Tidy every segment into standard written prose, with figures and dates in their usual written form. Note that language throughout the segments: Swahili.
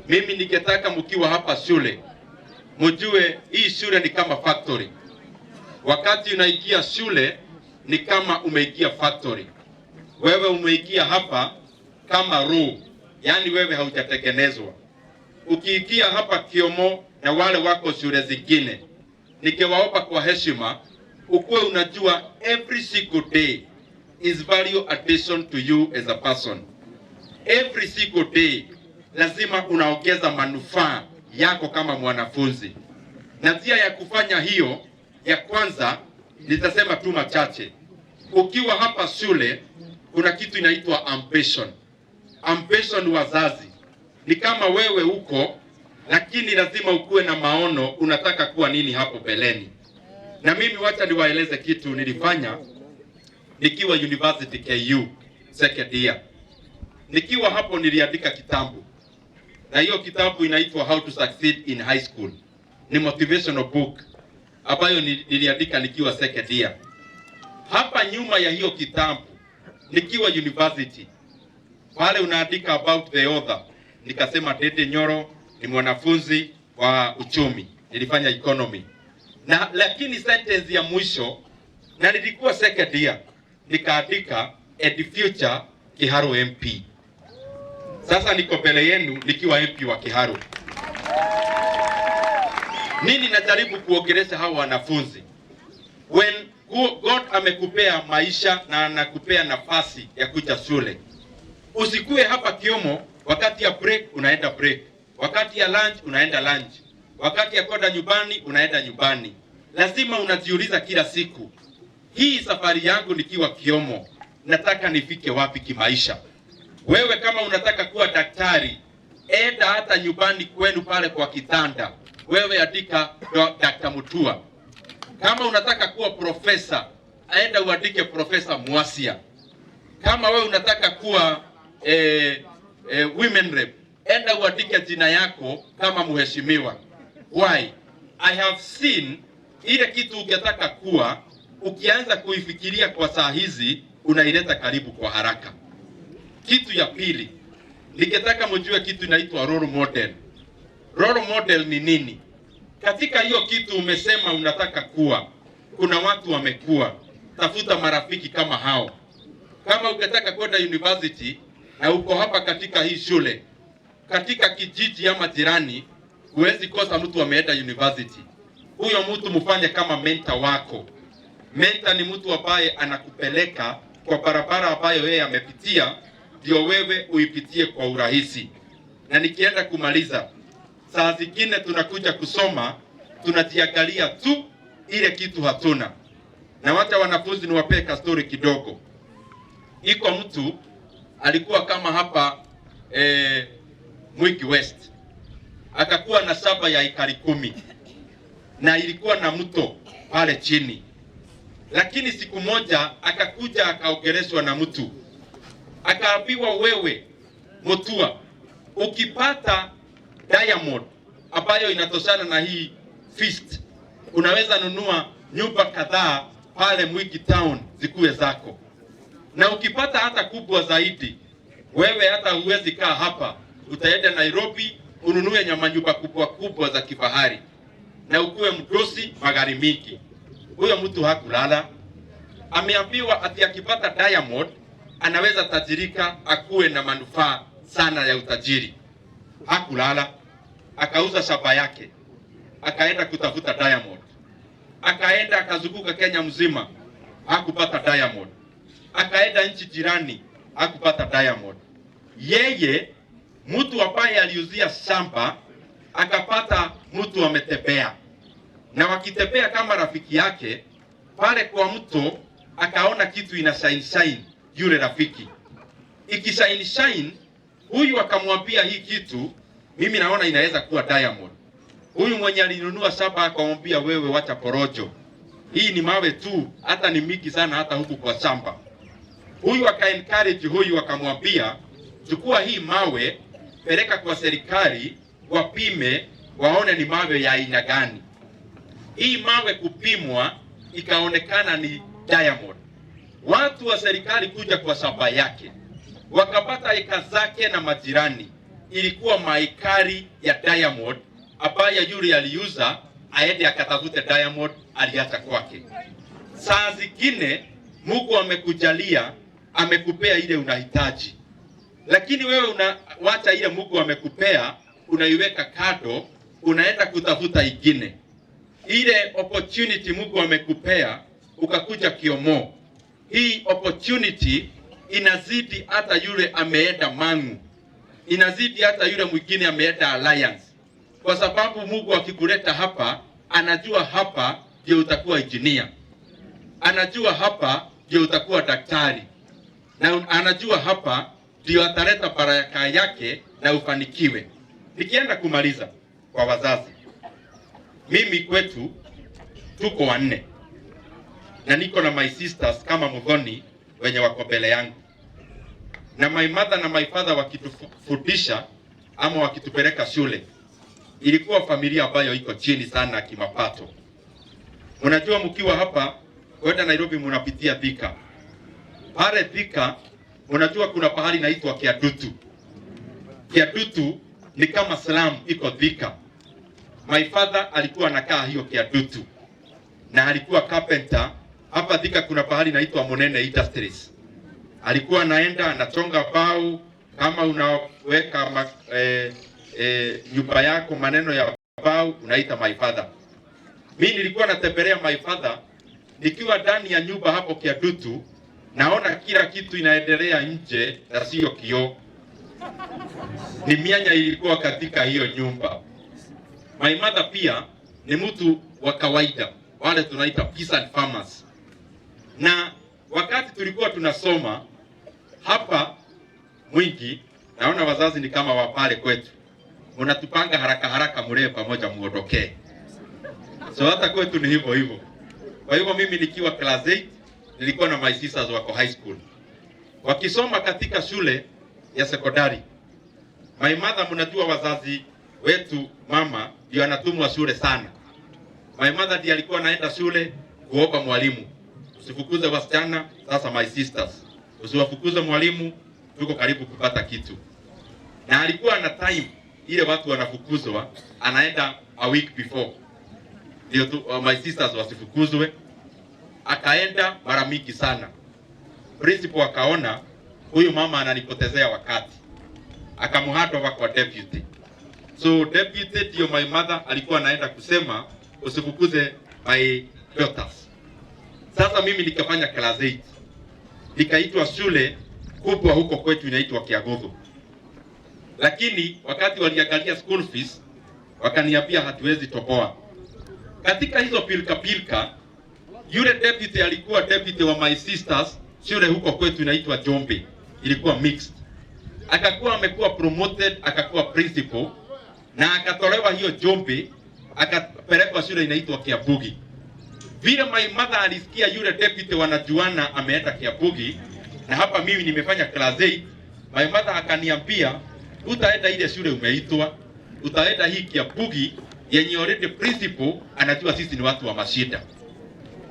Mimi ningetaka mkiwa hapa shule mjue hii shule ni kama factory. Wakati unaingia shule ni kama umeingia factory. Wewe umeingia hapa kama raw, yaani wewe haujatengenezwa. Ukiingia hapa Kiomo na wale wako shule zingine, nikiwaomba kwa heshima, ukuwe unajua every single day is value addition to you as a person. Every single day lazima unaongeza manufaa yako kama mwanafunzi, na njia ya kufanya hiyo, ya kwanza nitasema tu machache. Ukiwa hapa shule, kuna kitu inaitwa ambition. Ambition, wazazi, ni kama wewe uko, lakini lazima ukuwe na maono, unataka kuwa nini hapo mbeleni. Na mimi wacha niwaeleze kitu nilifanya nikiwa University KU second year. Nikiwa hapo niliandika kitabu, na hiyo kitabu inaitwa How to Succeed in High School. Ni motivational book ambayo niliandika nikiwa second year. Hapa nyuma ya hiyo kitabu nikiwa university pale unaandika about the author, nikasema Ndindi Nyoro ni mwanafunzi wa uchumi, nilifanya economy na lakini sentence ya mwisho, na nilikuwa second year, nikaandika and future Kiharu MP. Sasa niko mbele yenu nikiwa MP wa Kiharu. Nini najaribu kuongelesha hawa wanafunzi? When God amekupea maisha na anakupea nafasi ya kuja shule, usikue hapa Kiomo, wakati ya break unaenda break, wakati ya lunch unaenda lunch, wakati ya kwenda nyumbani unaenda nyumbani. Lazima unajiuliza kila siku, hii safari yangu nikiwa Kiomo, nataka nifike wapi kimaisha? Wewe kama unataka kuwa daktari, enda hata nyumbani kwenu pale kwa kitanda, wewe andika Dr. Mutua. Kama unataka kuwa profesa, enda uandike Profesa Mwasia. Kama wewe unataka kuwa women rep, enda uandike jina yako kama mheshimiwa. Why? I have seen ile kitu ungetaka kuwa, ukianza kuifikiria kwa saa hizi unaileta karibu kwa haraka. Kitu ya pili, ningetaka mjue kitu inaitwa role model. Role model ni nini? Katika hiyo kitu umesema unataka kuwa, kuna watu wamekuwa, tafuta marafiki kama hao. Kama ungetaka kwenda university na uko hapa katika hii shule, katika kijiji ama jirani, huwezi kosa mtu ameenda university. Huyo mtu mfanye kama mentor wako. Mentor ni mtu ambaye anakupeleka kwa barabara ambayo yeye amepitia, ndio wewe uipitie kwa urahisi. Na nikienda kumaliza, saa zingine tunakuja kusoma, tunajiangalia tu ile kitu hatuna. Na wacha wanafunzi niwapee ka story kidogo. Iko mtu alikuwa kama hapa Mwiki West, akakuwa na shamba ya ekari 10 na ilikuwa na mto pale chini, lakini siku moja akakuja akaongeleshwa na mtu, akaambiwa, wewe Mutua, ukipata diamond ambayo inatoshana na hii fist, unaweza nunua nyumba kadhaa pale Mwiki Town zikuwe zako, na ukipata hata kubwa zaidi, wewe hata huwezi kaa hapa, utaenda Nairobi ununue nyama nyumba kubwa kubwa za kifahari na ukuwe mdosi magari mingi. Huyo mtu hakulala, ameambiwa ati akipata diamond anaweza tajirika, akuwe na manufaa sana ya utajiri. Hakulala, akauza shamba yake, akaenda kutafuta diamond, akaenda akazunguka Kenya mzima, hakupata diamond. Akaenda nchi jirani, hakupata diamond. Yeye mtu ambaye aliuzia shamba akapata mtu ametembea, na wakitembea kama rafiki yake pale kwa mto, akaona kitu ina shine shine, yule rafiki ikishine shine, huyu akamwambia hii kitu mimi naona inaweza kuwa diamond. Huyu mwenye alinunua shamba akamwambia, wewe wacha porojo, hii ni mawe tu, hata ni mingi sana hata huku kwa shamba. Huyu aka encourage huyu akamwambia, chukua hii mawe peleka kwa serikali wapime, waone ni mawe ya aina gani. Hii mawe kupimwa ikaonekana ni diamond. Watu wa serikali kuja kwa shamba yake wakapata eka zake na majirani ilikuwa maikari ya diamond ambaye yule aliuza aende akatafute diamond aliacha kwake. Saa zingine Mungu amekujalia, amekupea ile unahitaji, lakini wewe unawacha ile Mungu amekupea, unaiweka kando, unaenda kutafuta ingine. Ile opportunity Mungu amekupea ukakuja Kiomo, hii opportunity inazidi hata yule ameenda Mangu, inazidi hata yule mwingine ameenda Alliance, kwa sababu Mungu akikuleta hapa, anajua hapa ndio utakuwa engineer, anajua hapa ndio utakuwa daktari, na anajua hapa ndio ataleta baraka yake na ufanikiwe. Nikienda kumaliza kwa wazazi, mimi kwetu tuko wanne na niko na my sisters kama Muthoni wenye wako mbele yangu, na my mother na my father wakitufundisha ama wakitupeleka shule, ilikuwa familia ambayo iko chini sana kimapato. Mnajua mkiwa hapa kwenda Nairobi mnapitia Thika. Pale Thika unajua kuna pahali inaitwa Kiadutu. Kiadutu ni kama slum iko Thika. My father alikuwa anakaa hiyo Kiadutu na alikuwa carpenter. Hapa Thika kuna pahali inaitwa Monene Industries. Alikuwa anaenda anachonga bao, kama unaweka nyumba yako maneno ya bao unaita my father. Mimi nilikuwa natembelea my father nikiwa ndani ya nyumba hapo Kiadutu, naona kila kitu inaendelea nje na sio kioo, ni mianya ilikuwa katika hiyo nyumba. My mother pia ni mtu wa kawaida, wale tunaita peasant farmers. Na wakati tulikuwa tunasoma hapa Mwingi, naona wazazi ni kama wapale kwetu, mnatupanga haraka haraka, mulee pamoja muondokee. So hata kwetu ni hivyo hivyo. Kwa hivyo mimi nikiwa class 8 nilikuwa na my sisters wako high school wakisoma katika shule ya sekondari. My mother, mnajua wazazi wetu, mama ndio anatumwa shule sana. My mother ndiye alikuwa anaenda shule kuomba mwalimu, usifukuze wasichana. Sasa my sisters, usiwafukuze mwalimu, tuko karibu kupata kitu. Na alikuwa na time ile watu wanafukuzwa, anaenda a week before ndio tu, my sisters wasifukuzwe. Akaenda mara mingi sana. Principal akaona huyu mama ananipotezea wakati, akamhandover kwa deputy. So deputy ndio my mother alikuwa anaenda kusema usifukuze my daughters. Sasa mimi nikafanya class 8, nikaitwa shule kubwa huko kwetu inaitwa Kiagodho, lakini wakati waliangalia school fees wakaniambia hatuwezi toboa. Katika hizo pilka pilka, yule deputy alikuwa deputy wa my sisters shule huko kwetu inaitwa Jombe, ilikuwa mixed. Akakuwa amekuwa promoted, akakuwa principal na akatolewa hiyo Jombe, akapelekwa shule inaitwa Kiabugi. Vile my mother alisikia yule deputy wanajuana ameenda Kiabugi, na hapa mimi nimefanya class 8, my mother akaniambia utaenda ile shule umeitwa, utaenda hii Kiabugi yenye already principal anajua sisi ni watu wa mashida.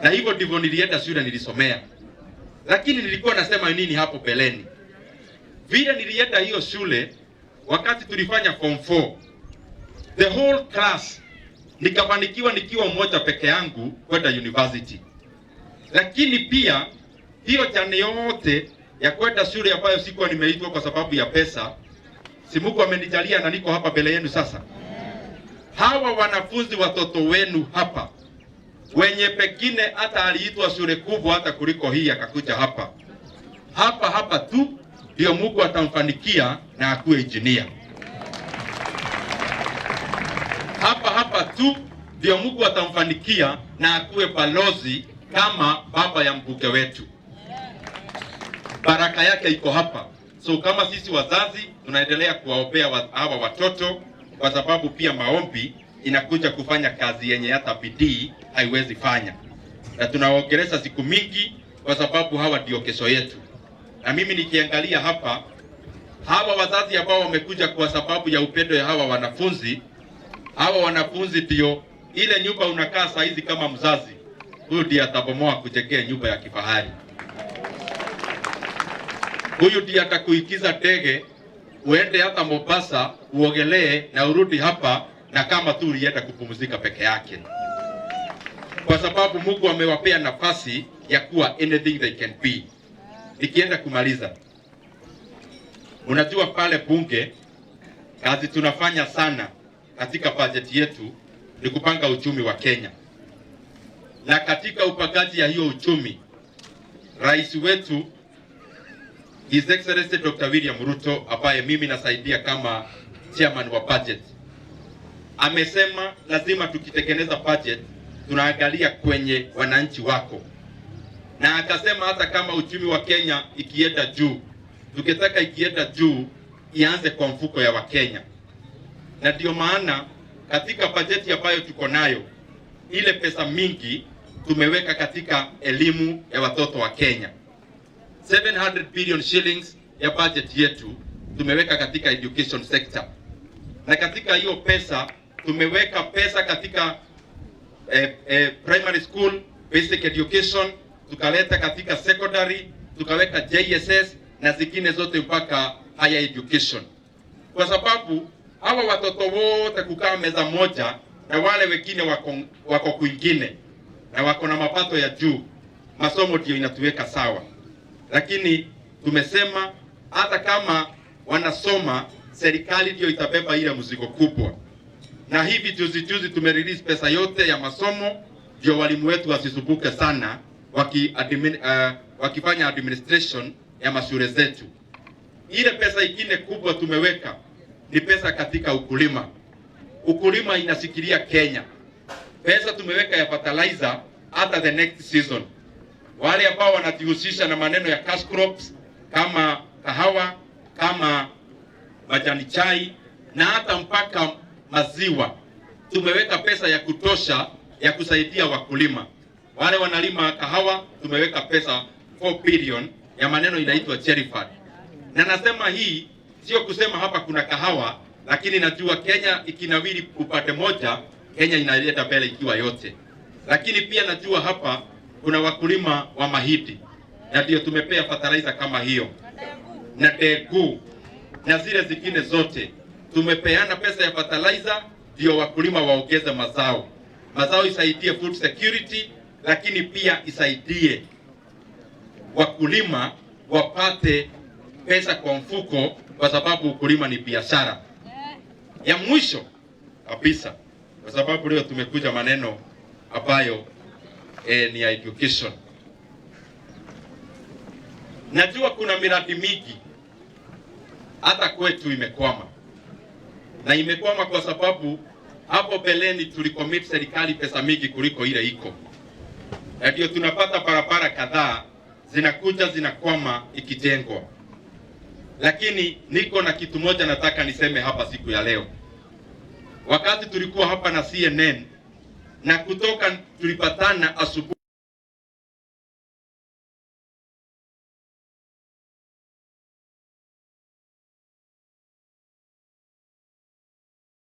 Na hivyo ndivyo nilienda shule nilisomea. Lakini nilikuwa nasema nini hapo mbeleni? Vile nilienda hiyo shule wakati tulifanya form 4, the whole class nikafanikiwa nikiwa mmoja peke yangu kwenda university. Lakini pia hiyo journey yote ya kwenda shule ambayo sikuwa nimeitwa kwa sababu ya pesa, si Mungu amenijalia na niko hapa mbele yenu sasa. Hawa wanafunzi watoto wenu hapa wenye pengine hata aliitwa shule kubwa hata kuliko hii akakuja hapa hapa hapa tu ndio Mungu atamfanikia na akuwe engineer. Hapa hapa tu ndio Mungu atamfanikia na akuwe balozi kama baba ya mbunge wetu. Baraka yake iko hapa. So kama sisi wazazi tunaendelea kuwaombea hawa watoto, kwa sababu pia maombi inakuja kufanya kazi yenye hata bidii haiwezi fanya, na tunawaongelesha siku mingi kwa sababu hawa ndio kesho yetu. Na mimi nikiangalia hapa, hawa wazazi ambao wamekuja kwa sababu ya upendo ya hawa wanafunzi, hawa wanafunzi ndio ile nyumba unakaa saa hizi kama mzazi, huyu ndiye atabomoa kujengea nyumba ya kifahari. Huyu ndiye atakuikiza ndege Uende hata Mombasa uogelee na urudi hapa, na kama tu ulienda kupumzika peke yake, kwa sababu Mungu amewapea nafasi ya kuwa anything they can be. Nikienda kumaliza, unajua pale bunge kazi tunafanya sana katika bajeti yetu ni kupanga uchumi wa Kenya, na katika upangaji ya hiyo uchumi, rais wetu His Excellency Dr. William Ruto ambaye mimi nasaidia kama chairman wa budget amesema lazima tukitengeneza budget tunaangalia kwenye wananchi wako, na akasema hata kama uchumi wa Kenya ikienda juu, tukitaka ikienda juu ianze kwa mfuko ya Wakenya, na ndio maana katika bajeti ambayo tuko nayo ile pesa mingi tumeweka katika elimu ya watoto wa Kenya. 700 billion shillings ya budget yetu tumeweka katika education sector, na katika hiyo pesa tumeweka pesa katika primary school basic education, tukaleta katika secondary, tukaweka JSS na zingine zote mpaka higher education, kwa sababu hawa watoto wote kukaa meza moja na wale wengine wako kwingine na wako na mapato ya juu, masomo ndio inatuweka sawa. Lakini tumesema hata kama wanasoma, serikali ndio itabeba ile mzigo kubwa. Na hivi juzi juzi tumerelease pesa yote ya masomo, ndio walimu wetu wasisumbuke sana wakifanya administration ya mashule zetu. Ile pesa ingine kubwa tumeweka ni pesa katika ukulima. Ukulima inashikilia Kenya. Pesa tumeweka ya fertilizer hata the next season. Wale ambao wanajihusisha na maneno ya cash crops kama kahawa, kama majani chai na hata mpaka maziwa, tumeweka pesa ya kutosha ya kusaidia wakulima. Wale wanalima kahawa tumeweka pesa 4 billion ya maneno inaitwa Cherry Fund. Na nasema hii sio kusema hapa kuna kahawa, lakini najua Kenya ikinawiri upande moja, Kenya inaleta mbele ikiwa yote. Lakini pia najua hapa kuna wakulima wa mahindi, na ndio tumepea fertilizer kama hiyo na ndengu na zile zingine zote tumepeana pesa ya fertilizer ndio wakulima waongeze mazao. Mazao isaidie food security, lakini pia isaidie wakulima wapate pesa kwa mfuko, kwa sababu ukulima ni biashara. Ya mwisho kabisa, kwa sababu leo tumekuja maneno ambayo ni ya education. Najua kuna miradi mingi hata kwetu imekwama, na imekwama kwa sababu hapo mbeleni tulicommit serikali pesa mingi kuliko ile iko, na ndio tunapata barabara kadhaa zinakuja zinakwama ikijengwa. Lakini niko na kitu moja nataka niseme hapa siku ya leo. Wakati tulikuwa hapa na CNN na kutoka tulipatana asubuhi